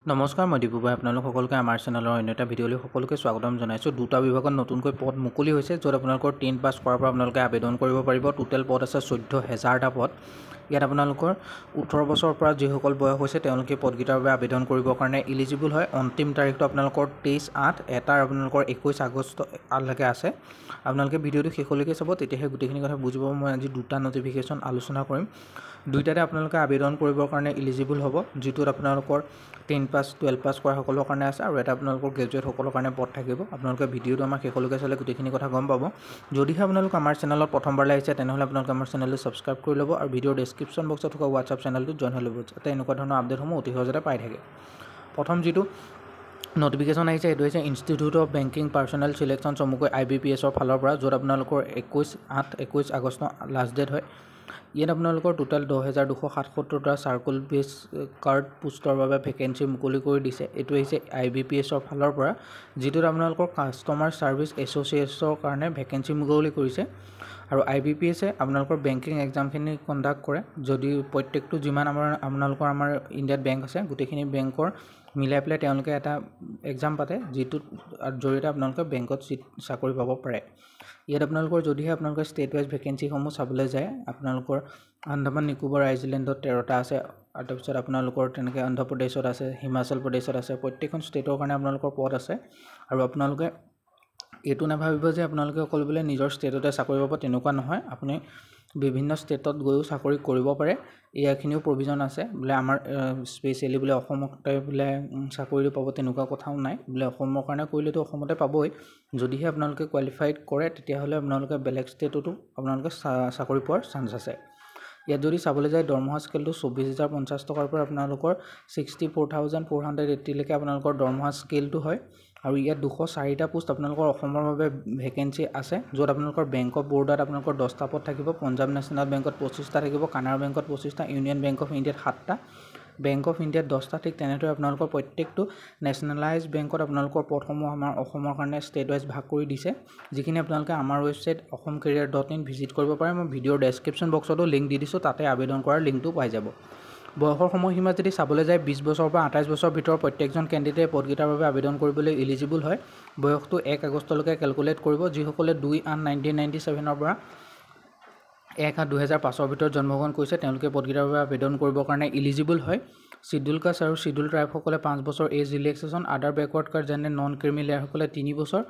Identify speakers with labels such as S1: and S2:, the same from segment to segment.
S1: নমস্কাৰ, মই দীপু ভাই। আপোনালোক সকলোকে আমাৰ চেনেলৰ অন্য এটা ভিডিঅ'লৈ সকলোকে স্বাগতম জনাইছোঁ। দুটা বিভাগত নতুনকৈ পদ মুকলি হৈছে, য'ত আপোনালোকৰ 10 পাছ কৰাৰ পৰা আপোনালোকে আবেদন কৰিব পাৰিব। টোটেল পদ আছে 14,000টা পদ। ইয়াত আপোনালোকৰ 18 বছৰৰ পৰা যিসকল বয়স হৈছে, তেওঁলোকে পদকেইটাৰ বাবে আবেদন কৰিবৰ কাৰণে ইলিজিবল হয়। অন্তিম তাৰিখটো আপোনালোকৰ 23/8, এটাৰ আপোনালোকৰ 21 আগষ্টলৈকে আছে। আপোনালোকে ভিডিঅ'টো শেষলৈকে চাব, তেতিয়াহে গোটেইখিনি কথা বুজি পাব। মই আজি দুটা নটিফিকেশ্যন আলোচনা কৰিম। দুইটাতে আপোনালোকে আবেদন কৰিবৰ কাৰণে ইলিজিবল হ'ব, যিটোত আপোনালোকৰ 10 পাছ, 12 পাছ কৰাসকলৰ কাৰণে আছে আৰু এটা আপোনালোকৰ গ্ৰেজুৱেটসকলৰ কাৰণে পদ থাকিব। আপোনালোকে ভিডিঅ'টো আমাৰ শেষলৈকে চালে গোটেইখিনি কথা গম পাব। যদিহে আপোনালোক আমাৰ চেনেলত প্ৰথমবাৰলৈ আহিছে, তেনেহ'লে আপোনালোকে আমাৰ চেনেলটো ছাবস্ক্ৰাইব কৰি ল'ব আৰু ভিডিঅ'ৰ ডেছক্ৰিপশ্যন বক্সত থকা হোৱাটছআপ চেনেলটোত জইন হৈ ল'ব, যাতে এনেকুৱা ধৰণৰ আপডেটসমূহ অতি সহজতে পাই থাকে। প্ৰথম যিটো নটিফিকেশ্যন আহিছে, সেইটো হৈছে Institute of Banking Personnel Selection, চমুকৈ আই বি পি এছৰ ফালৰ পৰা, য'ত আপোনালোকৰ 21/8, 21 আগষ্ট লাষ্ট ডেট হয়। ইয়াত আপোনালোকৰ টোটেল 10,277টা চাৰ্কল বেছ কাৰ্ড পোষ্টৰ বাবে ভেকেঞ্চি মুকলি কৰি দিছে। এইটো আহিছে আই বি পি এছৰ ফালৰ পৰা, যিটোত আপোনালোকৰ কাষ্টমাৰ ছাৰ্ভিচ এছ'চিয়েটছৰ কাৰণে ভেকেঞ্চি মুকলি কৰিছে। আৰু আই বি পি এছে আপোনালোকৰ বেংকিং এক্সামখিনি কণ্ডাক্ট কৰে। যদি প্ৰত্যেকটো যিমান আমাৰ আপোনালোকৰ আমাৰ ইণ্ডিয়াত বেংক আছে, গোটেইখিনি বেংকৰ মিলাই পেলাই তেওঁলোকে এটা এক্সাম পাতে, যিটোত জৰিয়তে আপোনালোকে বেংকত চিট চাকৰি পাব পাৰে। ইয়াত আপোনালোকৰ যদিহে আপোনালোকে ষ্টেট ৱাইজ ভেকেঞ্চিসমূহ চাবলৈ যায়, আপোনালোকৰ আন্দামান নিকোবৰ আইলেণ্ডত 13টা আছে আৰু তাৰপিছত আপোনালোকৰ তেনেকৈ অন্ধ্ৰপ্ৰদেশত আছে, হিমাচল প্ৰদেশত আছে। প্ৰত্যেকখন ষ্টেটৰ কাৰণে আপোনালোকৰ পদ আছে। আৰু আপোনালোকে এইটো নাভাবিব যে আপোনালোকে অকল বোলে নিজৰ ষ্টেটতে চাকৰি পাব, তেনেকুৱা নহয়। আপুনি বিভিন্ন ষ্টেটত গৈও চাকৰি কৰিব পাৰে, এইখিনিও প্ৰভিজন আছে। বোলে আমাৰ স্পেচিয়েলি বোলে অসমতে বোলে চাকৰিটো পাব, তেনেকুৱা কথাও নাই। বোলে অসমৰ কাৰণে কৰিলেতো অসমতে পাবই, যদিহে আপোনালোকে কোৱালিফাইড কৰে, তেতিয়াহ'লে আপোনালোকে বেলেগ ষ্টেটতো আপোনালোকে চাকৰি পোৱাৰ চান্স আছে। ইয়াত যদি চাবলৈ যায়, দৰমহা স্কেলটো 24,050 টকাৰ পৰা আপোনালোকৰ 64,480লৈকে আপোনালোকৰ দৰমহা স্কেলটো হয়। আৰু ইয়াত 204টা পোষ্ট আপোনালোকৰ অসমৰ বাবে ভেকেঞ্চি আছে, য'ত আপোনালোকৰ বেংক অফ বৰোদাত আপোনালোকৰ 10টা পদ থাকিব, পঞ্জাৱ নেশ্যনেল বেংকত 25টা থাকিব, কানাড়া বেংকত 25টা, ইউনিয়ন বেংক অফ ইণ্ডিয়াত সাতটা, বেংক অফ ইণ্ডিয়াত 10টা। ঠিক তেনেদৰে আপোনালোকৰ প্ৰত্যেকটো নেশ্যনেলাইজ বেংকত আপোনালোকৰ পদসমূহ আমাৰ অসমৰ কাৰণে ষ্টেট ৱাইজ ভাগ কৰি দিছে, যিখিনি আপোনালোকে আমাৰ ৱেবছাইট asamcareer.in visit কৰিব পাৰে। মই ভিডিঅ'ৰ ডেছক্ৰিপশ্যন বক্সতো লিংক দি দিছোঁ, তাতে আবেদন কৰাৰ লিংকটো পাই যাব। বয়সৰ সময়সীমা যদি চাবলৈ যায়, 20 বছৰৰ পৰা 28 বছৰৰ ভিতৰত প্ৰত্যেকজন কেণ্ডিডেটে পদকেইটাৰ বাবে আবেদন কৰিবলৈ ইলিজিবল হয়। বয়সটো 1 আগষ্টলৈকে কেলকুলেট কৰিব। যিসকলে 2/8/1997ৰ পৰা 1/8/2005ৰ ভিতৰত জন্মগ্ৰহণ কৰিছে, তেওঁলোকে পদকেইটাৰ বাবে আবেদন কৰিবৰ কাৰণে ইলিজিবল হয়। চিডিউল কাষ্ট আৰু চিডিউল ট্ৰাইবসকলে 5 বছৰ এজ ৰিলেক্সেশ্যন, আদাৰ বেকৱাৰ্ড কাষ্ট যেনে নন ক্ৰিমি লেয়াৰসকলে 3 বছৰ,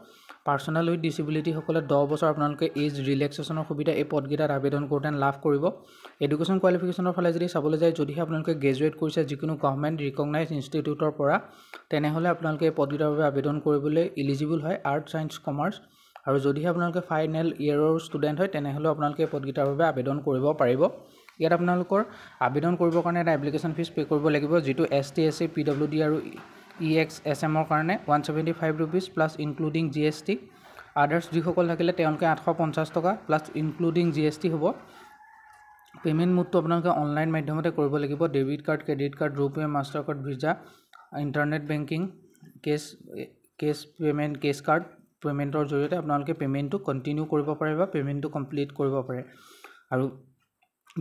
S1: পাৰ্চনেল উইথ ডিচেবিলিটিসকলে 10 বছৰ আপোনালোকে এজ ৰিলেক্সেশ্যনৰ সুবিধা এই পদকেইটাত আবেদন কৰোঁতে লাভ কৰিব। এডুকেশ্যন কোৱালিফিকেশ্যনৰ ফালে যদি চাবলৈ যায়, যদিহে আপোনালোকে গ্ৰেজুৱেট কৰিছে যিকোনো গভমেণ্ট ৰিকগনাইজ ইনষ্টিটিউটৰ পৰা, তেনেহ'লে আপোনালোকে এই পদকেইটাৰ বাবে আবেদন কৰিবলৈ ইলিজিবল হয়, আৰ্টছ, ছায়েন্স, কমাৰ্চ। আৰু যদিহে আপোনালোকে ফাইনেল ইয়েৰৰ ষ্টুডেণ্ট হয়, তেনেহ'লেও আপোনালোকে এই পদকেইটাৰ বাবে আবেদন কৰিব পাৰিব। ইয়াত আপোনালোকৰ আবেদন কৰিবৰ কাৰণে এটা এপ্লিকেশ্যন ফিজ পে' কৰিব লাগিব, যিটো S T, S C, P W D আৰু ই এক্স এছ এমৰ কাৰণে 175 rupees plus including GST। Others যিসকল থাকিলে, তেওঁলোকে 850 টকা প্লাছ ইনক্লুডিং জিএছটি হ'ব। পে'মেণ্ট মোডটো আপোনালোকে অনলাইন মাধ্যমতে কৰিব লাগিব। Debit card, credit card, RuPay, Master Card, Visa, internet banking, cash payment, cash card পে'মেণ্টৰ জৰিয়তে আপোনালোকে পে'মেণ্টটো কণ্টিনিউ কৰিব পাৰে বা পে'মেণ্টটো কমপ্লিট কৰিব পাৰে। আৰু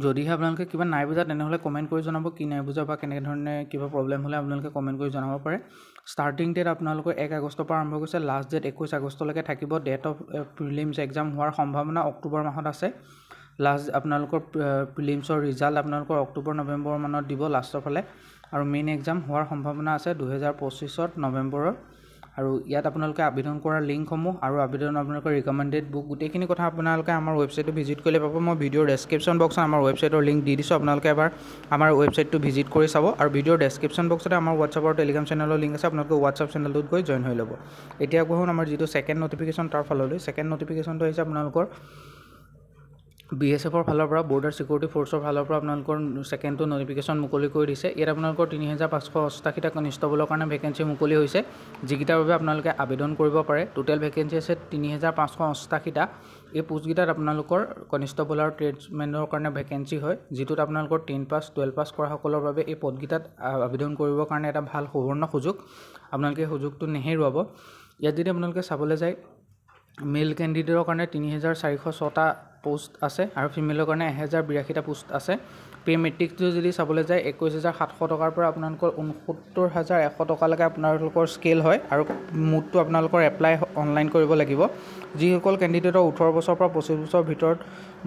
S1: যদিহে আপোনালোকে কিবা নাই বুজা, তেনেহ'লে কমেণ্ট কৰি জনাব। কি নাই বুজা বা কেনেধৰণে কিবা প্ৰব্লেম হ'লে আপোনালোকে কমেণ্ট কৰি জনাব পাৰে। ষ্টাৰ্টিং ডেট আপোনালোকৰ 1 আগষ্টৰ পৰা আৰম্ভ কৰিছে, লাষ্ট ডেট 21 আগষ্টলৈকে থাকিব। ডেট অফ প্ৰিলিমছ এক্সাম হোৱাৰ সম্ভাৱনা অক্টোবৰ মাহত আছে। লাষ্ট আপোনালোকৰ প্ৰিলিমছৰ ৰিজাল্ট আপোনালোকৰ অক্টোবৰ নৱেম্বৰ মানত দিব লাষ্টৰ ফালে আৰু মেইন এক্সাম হোৱাৰ সম্ভাৱনা আছে 2025ত নৱেম্বৰৰ। আৰু ইয়াত আপোনালোকে আবেদন কৰাৰ লিংকসমূহ আৰু আবেদন আপোনালোকৰ ৰিকমেণ্ডেড বুক, গোটেইখিনি কথা আপোনালোকে আমাৰ ৱেবছাইটটো ভিজিট কৰিলে পাব। মই ভিডিঅ'ৰ ডেছক্ৰিপশ্যন বক্সত আমাৰ ৱেবছাইটৰ লিংক দি দিছোঁ, আপোনালোকে এবাৰ আমাৰ ৱেবছাইটটো ভিজিট কৰি চাব। আৰু ভিডিঅ'ৰ ডেছক্ৰিপশ্যন বক্সতে আমাৰ হোৱাটছআপ আৰু টেলিগ্ৰাম চেনেলৰ লিংক আছে, আপোনালোকে হোৱাটছআপ চেনেলটোত গৈ জইন হৈ ল'ব। এতিয়া আহোঁ আমাৰ যিটো ছেকেণ্ড নটিফিকেশ্যন তাৰ ফাললৈ। ছেকেণ্ড নটিফিকেশ্যনটো আহিছে আপোনালোকৰ বি এছ এফৰ ফালৰ পৰা, বৰ্ডাৰ ছিকিউৰিটি ফ'ৰ্চৰ ফালৰ পৰা আপোনালোকৰ ছেকেণ্ডটো নটিফিকেশ্যন মুকলি কৰি দিছে। ইয়াত আপোনালোকৰ 3588টা কনিষ্টবলৰ কাৰণে ভেকেঞ্চি মুকলি হৈছে, যিকেইটাৰ বাবে আপোনালোকে আবেদন কৰিব পাৰে। টোটেল ভেকেঞ্চি আছে 3588টা। এই পোষ্টকেইটাত আপোনালোকৰ কনিষ্টবল আৰু ট্ৰেডছমেনৰ কাৰণে ভেকেঞ্চি হয়, যিটোত আপোনালোকৰ 10 পাছ, 12 পাছ কৰাসকলৰ বাবে এই পদকেইটাত আবেদন কৰিবৰ কাৰণে এটা ভাল সুবৰ্ণ সুযোগ। আপোনালোকে এই সুযোগটো নেহেৰুৱাব। ইয়াত যদি আপোনালোকে চাবলৈ যায়, মেল কেণ্ডিডেটৰ কাৰণে 3406টা পোষ্ট আছে আৰু ফিমেলৰ কাৰণে 1082টা পোষ্ট আছে। পে' মেট্ৰিক্সটো যদি চাবলৈ যায়, 21,700 টকাৰ পৰা আপোনালোকৰ 69,100 টকালৈকে আপোনালোকৰ স্কেল হয় আৰু মোডটো আপোনালোকৰ এপ্লাই অনলাইন কৰিব লাগিব। যিসকল কেণ্ডিডেটৰ 18 বছৰৰ পৰা 25 বছৰৰ ভিতৰত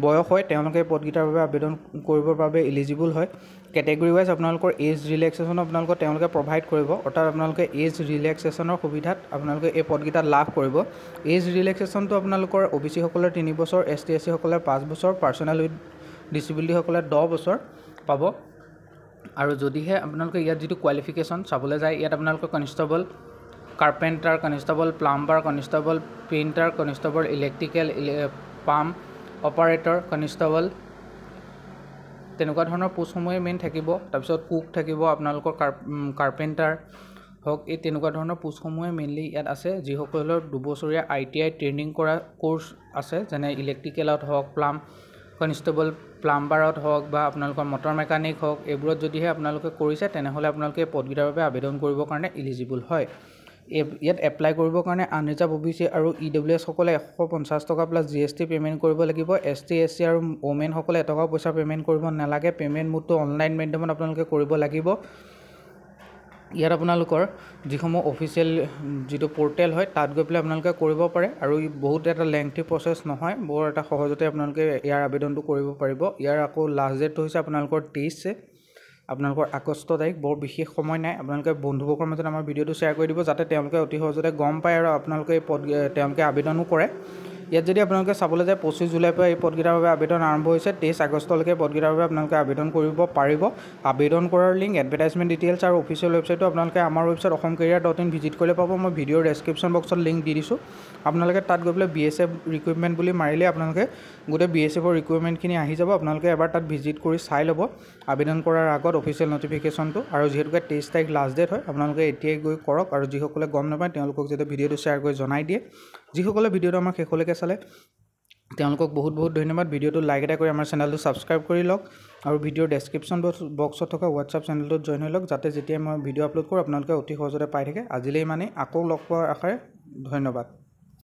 S1: বয়স হয়, তেওঁলোকে এই পদকেইটাৰ বাবে আবেদন কৰিবৰ বাবে ইলিজিবল হয়। কেটেগৰী ৱাইজ আপোনালোকৰ এজ ৰিলেক্সেশ্যনো আপোনালোকৰ তেওঁলোকে প্ৰভাইড কৰিব, অৰ্থাৎ আপোনালোকে এজ ৰিলেক্সেশ্যনৰ সুবিধাত আপোনালোকে এই পদকেইটা লাভ কৰিব। এজ ৰিলেক্সেশ্যনটো আপোনালোকৰ অ' বি চিসকলৰ 3 বছৰ, এছ টি, এছ চিসকলে 5 বছৰ, পাৰ্চনেল উইথ ডিচেবিলিটিসকলে 10 বছৰ পাব। আৰু যদিহে আপোনালোকে ইয়াত যিটো কোৱালিফিকেশ্যন চাবলৈ যায়, ইয়াত আপোনালোকৰ constable carpenter, constable plumber, constable painter, constable electrical, pump operator, constable তেনেকুৱা ধৰণৰ পোষ্টসমূহে মেইন থাকিব। তাৰপিছত কুক থাকিব আপোনালোকৰ, কাৰ্পেণ্টাৰ হওক, এই তেনেকুৱা ধৰণৰ পোষ্টসমূহে মেইনলি ইয়াত আছে। যিসকলৰ 2 বছৰীয়া আই-টি-আই ট্ৰেইনিং কৰা ক'ৰ্চ আছে, যেনে ইলেক্ট্ৰিকেলত হওক, কনষ্টেবল প্লাম্বাৰত হওক বা আপোনালোকৰ মটৰ মেকানিক হওক, এইবোৰত যদিহে আপোনালোকে কৰিছে, তেনেহ'লে আপোনালোকে এই পদকেইটাৰ বাবে আবেদন কৰিবৰ কাৰণে ইলিজিবল হয়। এই ইয়াত এপ্লাই কৰিবৰ কাৰণে আনৰিজাৰ্ভ, অ' বি চি আৰু ই ডব্লিউ এছসকলে 150 টকা plus G S T payment কৰিব লাগিব। এছ টি, এছ চি আৰু ওমেনসকলে এটকাও পইচা পে'মেণ্ট কৰিব নালাগে। পে'মেণ্ট মোডটো অনলাইন মাধ্যমত আপোনালোকে কৰিব লাগিব। ইয়াত আপোনালোকৰ যিসমূহ অফিচিয়েল যিটো প'ৰ্টেল হয়, তাত গৈ পেলাই আপোনালোকে কৰিব পাৰে আৰু ই বহুত এটা লেংথি প্ৰচেছ নহয়, বৰ এটা সহজতে আপোনালোকে ইয়াৰ আবেদনটো কৰিব পাৰিব। ইয়াৰ আকৌ লাষ্ট ডেটটো হৈছে আপোনালোকৰ 23 আপোনালোকৰ আগষ্ট তাৰিখ। বৰ বিশেষ সময় নাই। আপোনালোকে বন্ধুবৰ্গৰ মাজত আমাৰ ভিডিঅ'টো শ্বেয়াৰ কৰি দিব, যাতে তেওঁলোকে অতি সহজতে গম পায় আৰু আপোনালোকে এই পদ তেওঁলোকে আবেদনো কৰে। ইয়াত যদি আপোনালোকে চাবলৈ যায়, 25 জুলাইৰ পৰা এই পদকেইটাৰ বাবে আবেদন আৰম্ভ হৈছে। 23 আগষ্টলৈকে পদকেইটাৰ বাবে আপোনালোকে আবেদন কৰিব পাৰিব। আবেদন কৰাৰ লিংক, এডভাৰটাইজমেণ্ট ডিটেইলছ আৰু অফিচিয়েল ৱেবছাইটটো আপোনালোকে আমাৰ ৱেবছাইট asamcareer.in visit কৰিলে পাব। মই ভিডিঅ'ৰ ডেছক্ৰিপশ্যন বক্সত লিংক দি দিছোঁ। আপোনালোকে তাত গৈ পেলাই বিএছএফ ৰিক্ৰুইটমেণ্ট বুলি মাৰিলে আপোনালোকে গোটেই বিএছএফৰ ৰিক্ৰুইটমেণ্টখিনি আহি যাব। আপোনালোকে এবাৰ তাত ভিজিট কৰি চাই ল'ব আবেদন কৰাৰ আগত অফিচিয়েল নটিফিকেশ্যনটো। আৰু যিহেতুকে 23 তাৰিখ লাষ্ট ডেট হয়, আপোনালোকে এতিয়াই গৈ কৰক আৰু যিসকলে গম নাপায়, তেওঁলোকক যাতে ভিডিঅ'টো শ্বেয়াৰ কৰি জনাই দিয়ে। যিসকলে ভিডিঅ'টো আমাৰ শেষলৈকে চালে, তেওঁলোকক বহুত বহুত ধন্যবাদ। ভিডিঅ'টো লাইক এটা কৰি আমাৰ চেনেলটো ছাবস্ক্ৰাইব কৰি লওক আৰু ভিডিঅ'ৰ ডেছক্ৰিপশ্যন বক্সত থকা হোৱাটছআপ চেনেলটোত জইন হৈ লওক, যাতে যেতিয়াই মই ভিডিঅ' আপলোড কৰোঁ, আপোনালোকে অতি সহজতে পাই থাকে। আজিলৈ ইমানেই। আকৌ লগ পোৱাৰ আশাৰে ধন্যবাদ।